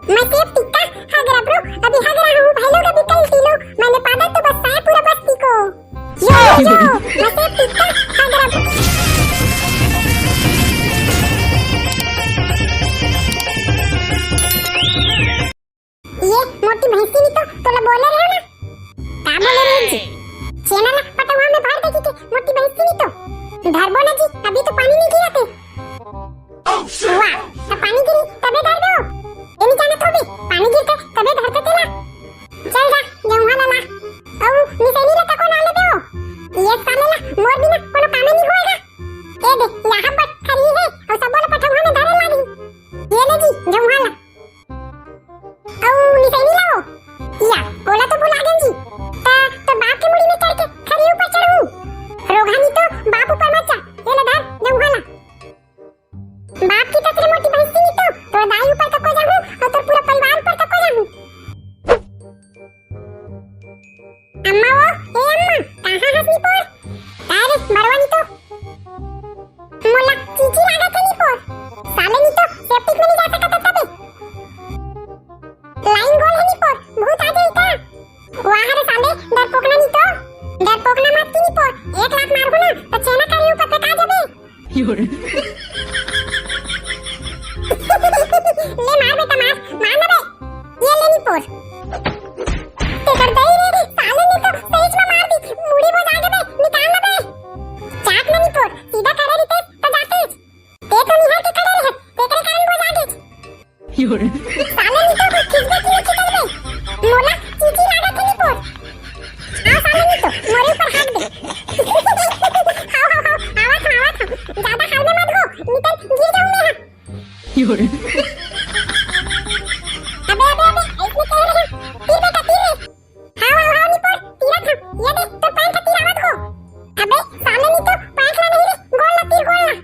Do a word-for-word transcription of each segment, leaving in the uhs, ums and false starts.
मैं सेब टिक्का हगरा ब्रो, अभी हगरा हूँ भाई लोग, अभी कल किलो। मैंने पादा तो बस है पूरा बस्ती को। यो यो, मैं सेब टिक्का हगरा ब्रो। ये मोटी भैंसी नहीं तो तोला बोले रहे ना। का बोले रहे जी? छेना ला पटवा में भर दे के मोटी भैंसी नहीं तो। धरबो ना जी, अभी तो पानी नहीं गिरा थे। वाह, तो पानी गिरी तबे धर दो। ये नहीं जाना तो भी पानी गिरते तबे धरते तेला। चल जा, गेहूं ला ला। औ निसैनी ला तको ना ले देओ। ये साले ला मोर बिना कोनो कामे नहीं होएगा। ए दे, यहाँ पर खड़ी है और सब बोले पटवा में धरे लागी। ये ले जी, गेहूं ला। औ निसैनी ला वो। या, ओला तो भुला गेन जी। त तो बाप के मुड़ी में चढ़ के खरी ऊपर चढ़ू। रोघा नहीं तो बाप ऊपर मत चढ़। ये ले धर, गेहूं ला। बाप की ततरे मोटी भैंसी नहीं तो तोर दाई ऊपर तको जाहूं और तोर पूरा परिवार ऊपर तको जाहूं। अम्मा वो, ए अम्मा, कहाँ हस निपोर? काय रे, मरवा नहीं तो। मोला चीची लागत है निपोर। साले नहीं तो सेप्टिक में नहीं जा सकता तबे। लाइन गोल है निपोर, भूत आ जाई का? वाह रे साले, डरपोकना नहीं तो। डरपोकना मत की निपोर, एक लात मारहूं ना तो छेना करी ऊपर फेंका जाबे। ले मार बेटा मार, मार ना बे। ये ले निपोर। तेकर दई रे, साले ने तो सही में मार दी। मुड़ी बजा के बे, निकाल ना बे। चाट ना निपोर, सीधा खड़े रहते तो जाते। ते तो निहार के खड़े रहे, तेकरे कारण बजा के। साले ने तो खिंचबे की खिंचबे। मोला चीची लागत है निपोर। आ साले ने तो मोरे ऊपर हाथ दे। हाव, हाव, हाव, आवत हूँ, आवत हूँ। ज्यादा हाल में मत हो, निकल, गिर जाऊंगी हाँ। अबे, अबे, अबे, इसमें कह रहे हैं, तीर बेटा, तीर रे। हाव, हाव, हाव, निपोर, तीरत हूँ। ये देख, तो पैंट तीरावत हो। अबे, साले नहीं तो पैंट ला नहीं रे, गोल ला तीर, गोल ला।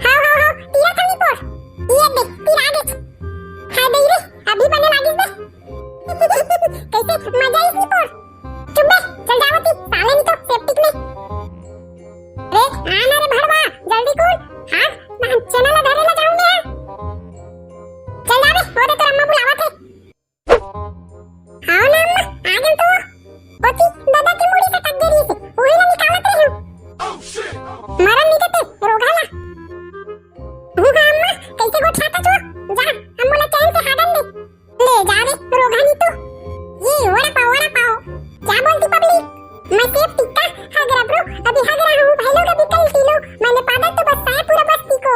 हाव, हाव, हाव, तीरत हूँ निपोर। ये देख, तीरा गेच। हाय दई रे, अभी बने लागिस बे। कैसे मजा आइस निपोर। चुप बे, चल जावत ही, साले नहीं तो सेप्टिक में। रे, आ ना रे भड़वा, जल्दी कूद। हाँ, मैं छेना ला धरे ला जाऊंगी हाँ। चल जा बे, वो दे तोर अम्मा बुलावत है। हाव ना अम्मा, आ गेन तो। ओती दादा के मुड़ी सटक गे रहिस, उही ला निकालत रहे हूँ। मरन नहीं देते, रोघा ला। हूँ हाँ अम्मा, कैसे गोठियाथस वो? जा, अब मोला चैन से हागन दे। ले जा रे, रोघा नहीं तो। ये वड़ा पाव, वड़ा पाव। क्या बोलती पब्लिक? मैं सेब टिक्का हगरा ब्रो, अभी हगरा हूँ भाई लोग, अभी कल किलो। मैंने पादा तो बस है पूरा बस्ती को।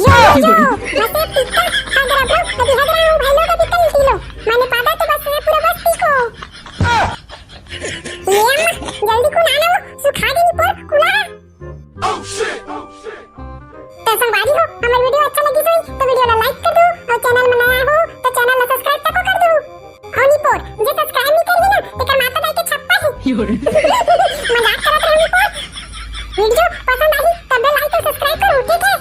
यो, यो, यो, मैं सेब टिक्का हगरा ब्रो, अभी हगरा हूँ भाई लोग, अभी कल किलो। मैंने पादा तो बस है पूरा बस्ती को। ये अम्मा, जल्दी कुला ना वो, सुखा दे निपोर, कुला। तो संगवारी हो, हमर वीडियो अच्छा लगिस होही तो वीडियो ला लाइक कर दू और चैनल में नया हो तो चैनल ला सब्सक्राइब तको कर दू। हो निपोर, जे सब्सक्राइब नहीं करही ना, तेकर माता दाई के छप्पा है। मजाक करत रहे निपोर। वीडियो पसंद आही तब लाइक और सब्सक्राइब करो, ठीक है?